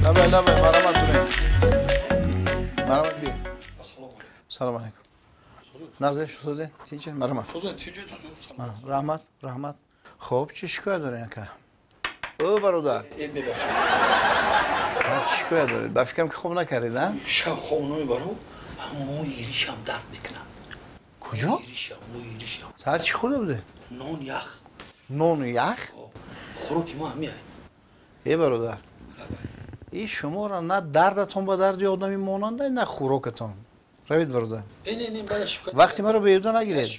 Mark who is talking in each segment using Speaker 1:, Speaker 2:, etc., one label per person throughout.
Speaker 1: Лабай, лабай, марҳамат кунед. Марҳамат, биё. Салом алейкум. Назар сӯзе, тинче, марҳамат.
Speaker 2: Сӯзе, тинче.
Speaker 1: Раҳмат, раҳмат. Хуб, чӣ шикоят доред, ака? Ӯ бародар. Чӣ шикоят доред? Ба фикрам ки хоб накардед, а?
Speaker 2: Шаб хоб намебарам, мӯи ришам дард мекунад.
Speaker 1: Куҷо?
Speaker 2: Ришам, мӯи ришам.
Speaker 1: Саҳар чӣ хӯрда будед?
Speaker 2: Нон ях.
Speaker 1: Нону ях?
Speaker 2: Хӯроки ма ҳамин.
Speaker 1: Э бародар, и шуморо на дардатон ба дарди одами монанда, на хӯрокатон. Равед, бародар. Вақти маро беҳуда нагиред.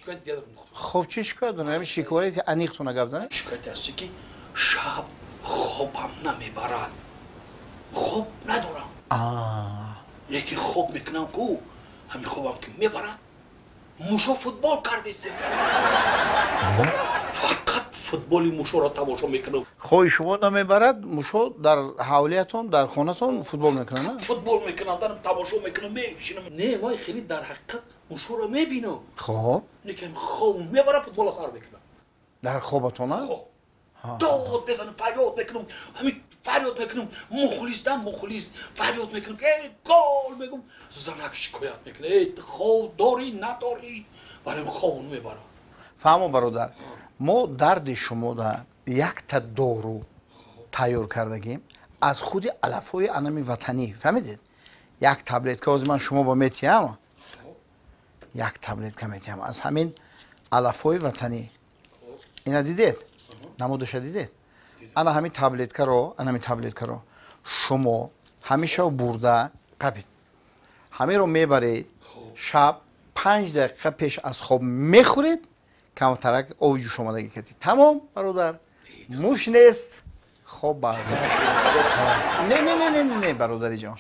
Speaker 1: Хоб, чӣ шикоят доред? Ҳамин шикояти аниқтона гап занед.
Speaker 2: Шикояте аст, ки шаб хобам намебарад. Хоб надорам. Лекин хоб мекунам ку, ҳамин хобам ки мебарад, мушо футбол кардесте. Фақат футболи мушоро тамошо мекунам.
Speaker 1: Хои шумо намебарад, мушо дар ҳавлиятон, дар хонатон футбол мекунанд?
Speaker 2: Футбол мекунанд, тамошо мекунам, мешинам. Не, вай хеле дар ҳақиқат мушоро мебинам.
Speaker 1: Хоб?
Speaker 2: Лекин хоб мебарад, футболро сар мекунам.
Speaker 1: Дар хобатон, а?
Speaker 2: Хоб. Дод мезанам, фарёд мекунам, ҳамин фарёд мекунам, мухлис да мухлис, фарёд мекунам, эй гол мегум, занак шикоят мекунад, эй хоб дорӣ надорӣ, барои хоб намебарам.
Speaker 1: Фаҳмо, бародар, мо дарди шумода якта дору тайёр кардагим аз худи алафҳои анами ватанӣ, фаҳмидед? Як таблетка ҳозир ман шумо ба метиҳам, як таблетка метиҳам аз ҳамин алафҳои ватанӣ. Ина дидед? Намудаша дидед? Ана ҳамин таблеткаро, ана ҳамин таблеткаро шумо ҳамеша бурда қапид. Ҳаминро мебаред, шаб 5 дақиқа пеш аз хоб мехӯред, камтарак оби ҷӯшомадагӣ кардед. Тамом, бародар. Муш нест, хоб баъд. Не, не, не, не, не, бародари ҷон.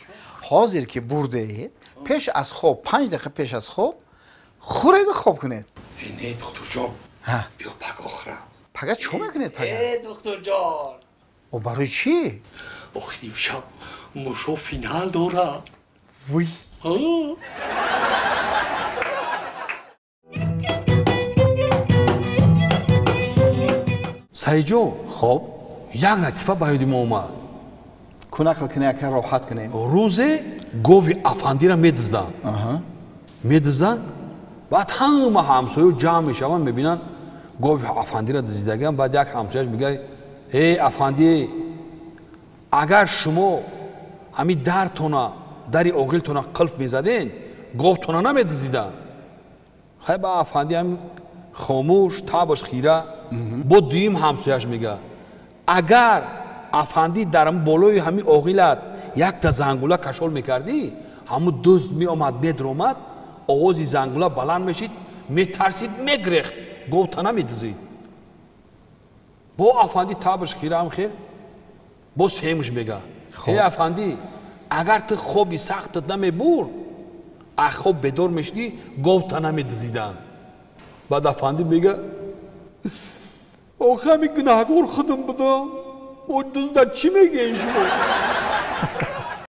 Speaker 1: Ҳозир ки бурдед, пеш аз хоб, 5 дақиқа пеш аз хоб хӯреду хоб кунед.
Speaker 2: Не, духтурҷон. Биё пага хӯрам.
Speaker 1: Пага чӣ мекунед пага?
Speaker 2: Э, духтурҷон.
Speaker 1: О, барои чӣ?
Speaker 2: Охи имшаб мушо финал дорад.
Speaker 1: Вуй.
Speaker 2: Саидҷон.
Speaker 1: Хоб.
Speaker 2: Як латифа ба ёди мо омад.
Speaker 1: Ку нақл кунем, яка роҳат кунем.
Speaker 2: Рӯзе гови афандиро медизданд. Медизданд, баъд ҳама ҳамсоё ҷамъ мешаванд, мебинанд гови афандиро дизидагиам. Баъд як ҳамсояш мегӯяд: эй афанди, агар шумо ҳамин дартона, дари оғилтона қилф мезаден, говтона намедизиданд. Хай, ба афанди ҳам хомӯш, табаш хира. Бо дуюм ҳамсояш мегӯяд: агар афанди дар болои ҳамин оғилат якта зангула кашол мекардӣ, ҳамун дузд меомад, медромад, овози зангула баланд мешид, метарсид, мегрехт, говта намедизид. Бо афанди табаш хираам хел. Бо сеюмш мега: эй афанди, агар ту хоби сахтат намебурд, аз хоб бедор мешудӣ, говта намедизиданд. Баъд афанди мега: охи ҳамин гунаҳгор худам будам, о дузда чӣ мегӯед шумо?